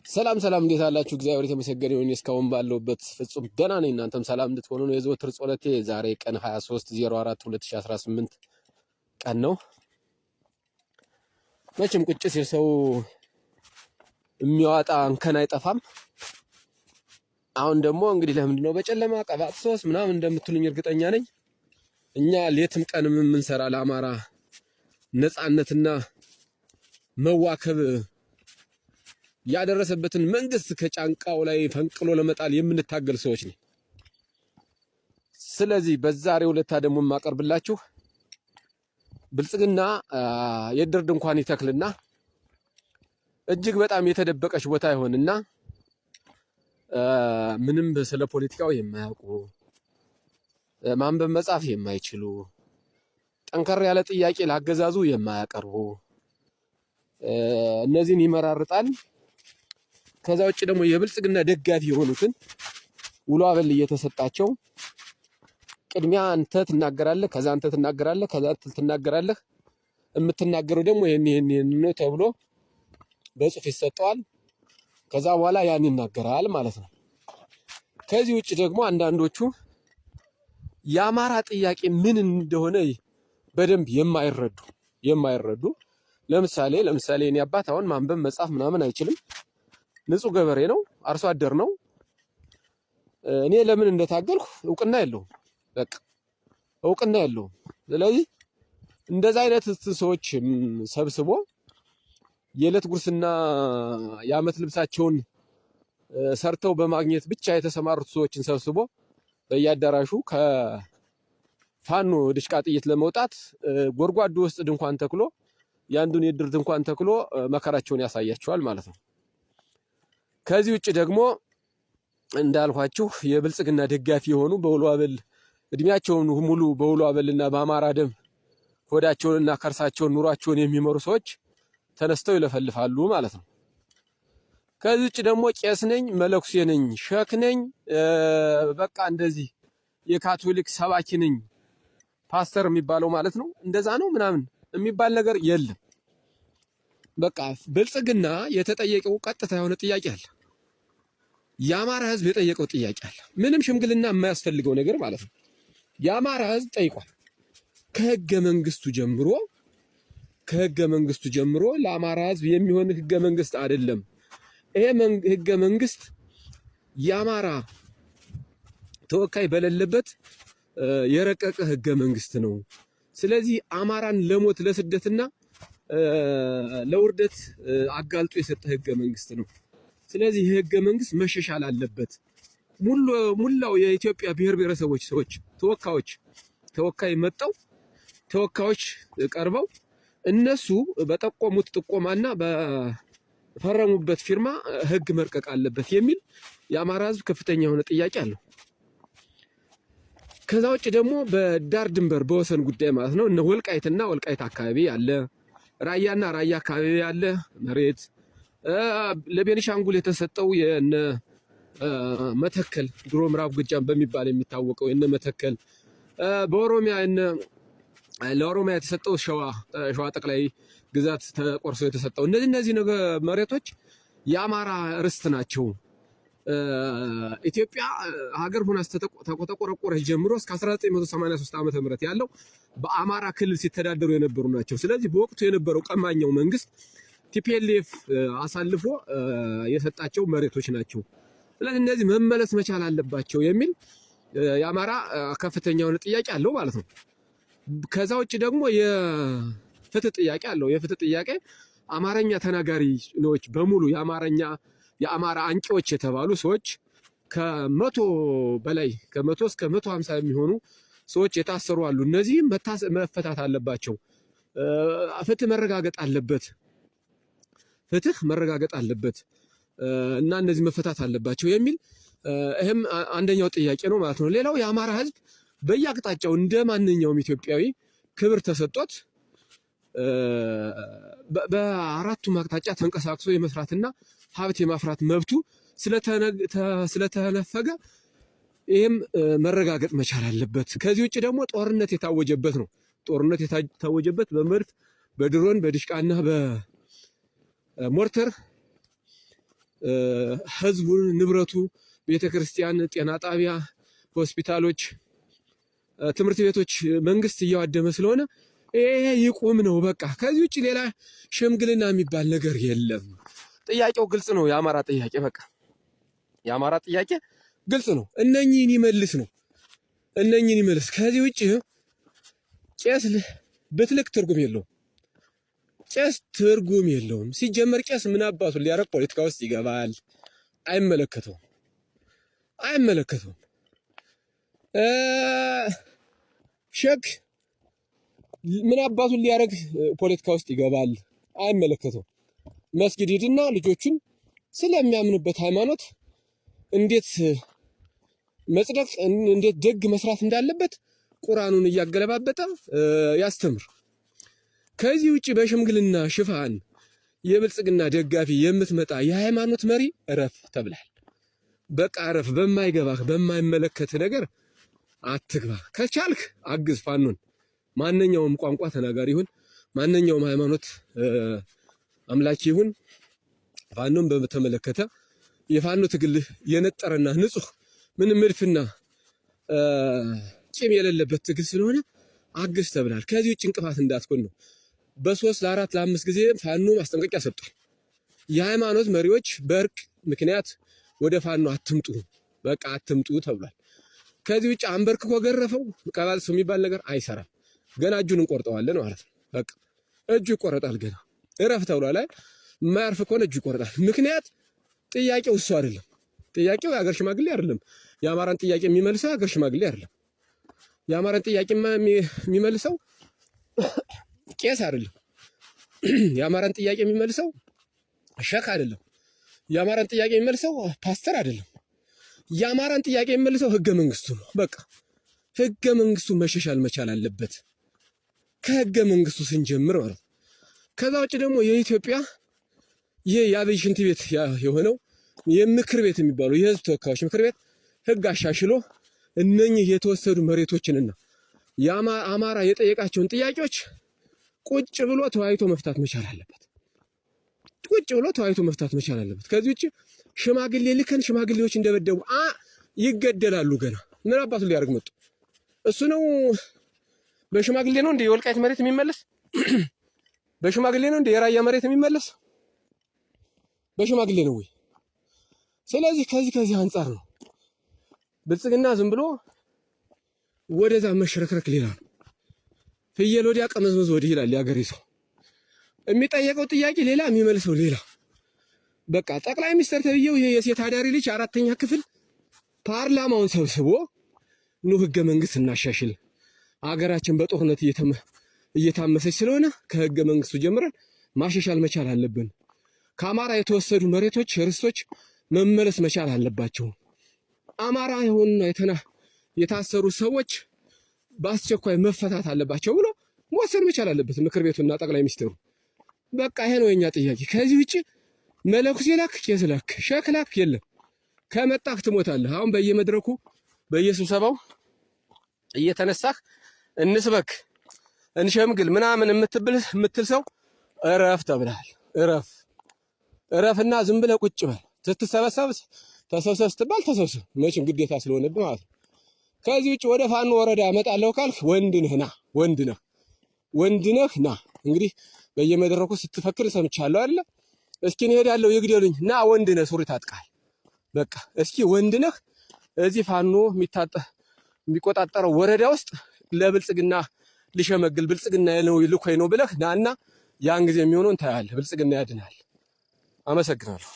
ሰላም ሰላም፣ እንዴት አላችሁ? እግዚአብሔር የተመሰገነ ይሁን። እስካሁን ባለሁበት ፍጹም ደህና ነኝ። እናንተም ሰላም እንድትሆኑ ነው የዘወትር ጸሎቴ። ዛሬ ቀን 23 04 2018 ቀን ነው። መቼም ቁጭ ሲል ሰው የሚያወጣ እንከን አይጠፋም። አሁን ደግሞ እንግዲህ ለምንድን ነው በጨለማ ቀባት ሶስት ምናምን እንደምትሉኝ እርግጠኛ ነኝ። እኛ ሌትም ቀንም የምንሰራ ለአማራ ነጻነትና መዋከብ ያደረሰበትን መንግስት ከጫንቃው ላይ ፈንቅሎ ለመጣል የምንታገል ሰዎች ነን። ስለዚህ በዛሬው ዕለት ደግሞ የማቀርብላችሁ ብልጽግና የድር ድንኳን ይተክልና እጅግ በጣም የተደበቀች ቦታ ይሆንና ምንም ስለ ፖለቲካው የማያውቁ፣ ማንበብ መጻፍ የማይችሉ፣ ጠንከር ያለ ጥያቄ ላገዛዙ የማያቀርቡ እነዚህን ይመራርጣል። ከዛ ውጭ ደግሞ የብልጽግና ደጋፊ የሆኑትን ውሎ አበል እየተሰጣቸው ቅድሚያ አንተ ትናገራለህ፣ ከዛ አንተ ትናገራለህ፣ ከዛ አንተ ትናገራለህ፣ የምትናገረው ደግሞ ይሄን ይሄን ይሄን ነው ተብሎ በጽሁፍ ይሰጠዋል። ከዛ በኋላ ያን ይናገራል ማለት ነው። ከዚህ ውጭ ደግሞ አንዳንዶቹ የአማራ ጥያቄ ምን እንደሆነ በደንብ የማይረዱ ለምሳሌ እኔ አባት አሁን ማንበብ መጻፍ ምናምን አይችልም። ንጹህ ገበሬ ነው፣ አርሶ አደር ነው። እኔ ለምን እንደታገልኩ እውቅና የለውም። በቃ እውቅና የለውም። ስለዚህ እንደዛ አይነት ሰዎች ሰብስቦ የዕለት ጉርስና የዓመት ልብሳቸውን ሰርተው በማግኘት ብቻ የተሰማሩት ሰዎችን ሰብስቦ በየአዳራሹ ከፋኖ ድሽቃ ጥይት ለመውጣት ጎድጓዶ ውስጥ ድንኳን ተክሎ፣ የአንዱን የድር ድንኳን ተክሎ መከራቸውን ያሳያቸዋል ማለት ነው። ከዚህ ውጭ ደግሞ እንዳልኳችሁ የብልጽግና ደጋፊ የሆኑ በውሎ አበል እድሜያቸውን ሙሉ በውሎ አበልና በአማራ ደም ሆዳቸውንና ከርሳቸውን ኑሯቸውን የሚመሩ ሰዎች ተነስተው ይለፈልፋሉ ማለት ነው። ከዚህ ውጭ ደግሞ ቄስ ነኝ፣ መለኩሴ ነኝ፣ ሸክ ነኝ፣ በቃ እንደዚህ የካቶሊክ ሰባኪ ነኝ፣ ፓስተር የሚባለው ማለት ነው። እንደዛ ነው ምናምን የሚባል ነገር የለም። በቃ ብልጽግና የተጠየቀው ቀጥታ የሆነ ጥያቄ አለ። የአማራ ሕዝብ የጠየቀው ጥያቄ አለ። ምንም ሽምግልና የማያስፈልገው ነገር ማለት ነው። የአማራ ሕዝብ ጠይቋል። ከህገ መንግስቱ ጀምሮ ለአማራ ሕዝብ የሚሆን ህገ መንግስት አይደለም። ይሄ ህገ መንግስት የአማራ ተወካይ በሌለበት የረቀቀ ህገ መንግስት ነው። ስለዚህ አማራን ለሞት፣ ለስደትና ለውርደት አጋልጦ የሰጠ ህገ መንግስት ነው። ስለዚህ ይህ ህገ መንግስት መሻሻል አለበት። ሙላው የኢትዮጵያ ብሔር ብሔረሰቦች ሰዎች ተወካዮች ተወካይ መጠው ተወካዮች ቀርበው እነሱ በጠቆሙት ጥቆማና በፈረሙበት ፊርማ ህግ መርቀቅ አለበት የሚል የአማራ ህዝብ ከፍተኛ የሆነ ጥያቄ አለው። ከዛ ውጭ ደግሞ በዳር ድንበር በወሰን ጉዳይ ማለት ነው እነ ወልቃይትና ወልቃይት አካባቢ ያለ፣ ራያና ራያ አካባቢ ያለ መሬት፣ ለቤኒሻንጉል የተሰጠው የነ መተከል፣ ድሮ ምዕራብ ጎጃም በሚባል የሚታወቀው የነ መተከል፣ በኦሮሚያ የነ ለኦሮሚያ የተሰጠው ሸዋ ጠቅላይ ግዛት ተቆርሶ የተሰጠው እነዚህ መሬቶች የአማራ ርስት ናቸው። ኢትዮጵያ ሀገር ሆና ከተቆረቆረች ጀምሮ እስከ 1983 ዓ.ም ያለው በአማራ ክልል ሲተዳደሩ የነበሩ ናቸው። ስለዚህ በወቅቱ የነበረው ቀማኛው መንግስት TPLF አሳልፎ የሰጣቸው መሬቶች ናቸው። ስለዚህ እነዚህ መመለስ መቻል አለባቸው የሚል የአማራ ከፍተኛ የሆነ ጥያቄ አለው ማለት ነው። ከዛ ውጭ ደግሞ የፍትህ ጥያቄ አለው። የፍትህ ጥያቄ አማርኛ ተናጋሪዎች በሙሉ የአማራ አንቂዎች የተባሉ ሰዎች ከ100 በላይ፣ ከ100 እስከ 150 የሚሆኑ ሰዎች የታሰሩ አሉ። እነዚህም መፈታት አለባቸው። ፍትህ መረጋገጥ አለበት። ፍትህ መረጋገጥ አለበት እና እነዚህ መፈታት አለባቸው የሚል ይህም አንደኛው ጥያቄ ነው ማለት ነው። ሌላው የአማራ ህዝብ በየአቅጣጫው እንደ ማንኛውም ኢትዮጵያዊ ክብር ተሰጥቶት በአራቱም አቅጣጫ ተንቀሳቅሶ የመስራትና ሀብት የማፍራት መብቱ ስለተነፈገ ይህም መረጋገጥ መቻል አለበት። ከዚህ ውጭ ደግሞ ጦርነት የታወጀበት ነው። ጦርነት የታወጀበት በመድፍ፣ በድሮን፣ በድሽቃና በሞርተር ህዝቡን፣ ንብረቱ፣ ቤተክርስቲያን፣ ጤና ጣቢያ፣ ሆስፒታሎች፣ ትምህርት ቤቶች መንግስት እያዋደመ ስለሆነ ይሄ ይቁም ነው በቃ። ከዚህ ውጭ ሌላ ሽምግልና የሚባል ነገር የለም። ጥያቄው ግልጽ ነው። የአማራ ጥያቄ በቃ የአማራ ጥያቄ ግልጽ ነው። እነኚህን ይመልስ ነው። እነኚህን ይመልስ። ከዚህ ውጭ ቄስ ብትልክ ትርጉም የለውም። ቄስ ትርጉም የለውም። ሲጀመር ቄስ ምን አባቱ ሊያረግ ፖለቲካ ውስጥ ይገባል? አይመለከተውም፣ አይመለከተውም። ሼክ ምን አባቱን ሊያረግ ፖለቲካ ውስጥ ይገባል? አይመለከተውም። መስጊድ ሂድና ልጆቹን ስለሚያምንበት ሃይማኖት እንዴት መጽደቅ እንዴት ደግ መስራት እንዳለበት ቁርአኑን እያገለባበጠ ያስተምር። ከዚህ ውጭ በሽምግልና ሽፋን የብልጽግና ደጋፊ የምትመጣ የሃይማኖት መሪ እረፍ ተብላል። በቃ እረፍ። በማይገባህ በማይመለከትህ ነገር አትግባ። ከቻልክ አግዝ ፋኖን። ማንኛውም ቋንቋ ተናጋሪ ይሁን፣ ማንኛውም ሃይማኖት አምላኪ ይሁን፣ ፋኖን በተመለከተ የፋኖ ትግል የነጠረና ንጹህ ምንም እድፍና ቂም የሌለበት ትግል ስለሆነ አግዝ ተብላል። ከዚህ ውጭ እንቅፋት እንዳትሆን ነው። በሶስት ለአራት ለአምስት ጊዜ ፋኖ ማስጠንቀቂያ ሰጥቷል። የሃይማኖት መሪዎች በእርቅ ምክንያት ወደ ፋኖ አትምጡ፣ በቃ አትምጡ ተብሏል። ከዚህ ውጭ አንበርክኮ ገረፈው ቀባልሶ የሚባል ነገር አይሰራም። ገና እጁን እንቆርጠዋለን ማለት ነው። በቃ እጁ ይቆረጣል። ገና እረፍ ተብሏል። አይ የማያርፍ ከሆነ እጁ ይቆረጣል። ምክንያት ጥያቄው እሱ አይደለም። ጥያቄው የሀገር ሽማግሌ አይደለም። የአማራን ጥያቄ የሚመልሰው የሀገር ሽማግሌ አይደለም። የአማራን ጥያቄ የሚመልሰው ቄስ አይደለም። የአማራን ጥያቄ የሚመልሰው ሸክ አይደለም። የአማራን ጥያቄ የሚመልሰው ፓስተር አይደለም። የአማራን ጥያቄ የሚመልሰው ህገ መንግስቱ ነው። በቃ ህገ መንግስቱ መሻሻል መቻል አለበት። ከህገ መንግስቱ ስንጀምር ማለት ነው። ከዛ ውጭ ደግሞ የኢትዮጵያ ይሄ የአብይ ሽንት ቤት የሆነው የምክር ቤት የሚባለው የህዝብ ተወካዮች ምክር ቤት ህግ አሻሽሎ እነኚህ የተወሰዱ መሬቶችንና የአማራ የጠየቃቸውን ጥያቄዎች ቁጭ ብሎ ተወያይቶ መፍታት መቻል አለበት። ቁጭ ብሎ ተወያይቶ መፍታት መቻል አለበት። ከዚህ ውጭ ሽማግሌ ልከን ሽማግሌዎች እንደበደቡ ይገደላሉ። ገና ምን አባቱ ሊያደርግ መጡ? እሱ ነው በሽማግሌ ነው እንደ የወልቃይት መሬት የሚመለስ? በሽማግሌ ነው እንደ የራያ መሬት የሚመለስ? በሽማግሌ ነው ወይ? ስለዚህ ከዚህ አንጻር ነው ብልጽግና ዝም ብሎ ወደዛ መሽረክረክ ሌላ ነው። ፍየል ወዲያ ቀመዝመዝ ወዲህ ይላል የአገሬ ሰው። የሚጠየቀው ጥያቄ ሌላ፣ የሚመልሰው ሌላ። በቃ ጠቅላይ ሚኒስትር ተብዬው ይሄ የሴት አዳሪ ልጅ አራተኛ ክፍል ፓርላማውን ሰብስቦ ኑ ህገ መንግስት እናሻሽል፣ አገራችን በጦርነት እየታመሰች ስለሆነ ከህገ መንግስቱ ጀምረን ማሻሻል መቻል አለብን። ከአማራ የተወሰዱ መሬቶች፣ ርስቶች መመለስ መቻል አለባቸው። አማራ የሆኑና የታሰሩ ሰዎች በአስቸኳይ መፈታት አለባቸው ብሎ መወሰን መቻል አለበት ምክር ቤቱና ጠቅላይ ሚኒስትሩ። በቃ ይሄ ነው የኛ ጥያቄ። ከዚህ ውጭ መለኩሴ ላክ፣ ቄስ ላክ፣ ሸክ ላክ የለም። ከመጣህ ትሞታለህ። አሁን በየመድረኩ በየስብሰባው እየተነሳህ እንስበክ እንሸምግል ምናምን የምትል ሰው እረፍ ተብለሃል። እረፍ እረፍና ዝም ብለህ ቁጭ በል። ስትሰበሰብ ተሰብሰብ ስትባል ተሰብሰብ፣ መቼም ግዴታ ስለሆነብህ ማለት ነው። ከዚህ ውጭ ወደ ፋኖ ወረዳ እመጣለሁ ካልክ ወንድ ነህ ና፣ ወንድ ነህ፣ ወንድ ነህ ና። እንግዲህ በየመድረኩ ስትፈክር ሰምቻለሁ አይደለ? እስኪ እንሄዳለሁ ይግደሉኝ፣ ና ወንድ ነህ፣ ሱሪ ታጥቃል። በቃ እስኪ ወንድ ነህ፣ እዚህ ፋኖ የሚቆጣጠረው ወረዳ ውስጥ ለብልጽግና ልሸመግል ብልጽግና ነው ልኮኝ ነው ብለህ ናና፣ ያን ጊዜ የሚሆነውን ታያለህ። ብልጽግና ያድናል። አመሰግናለሁ።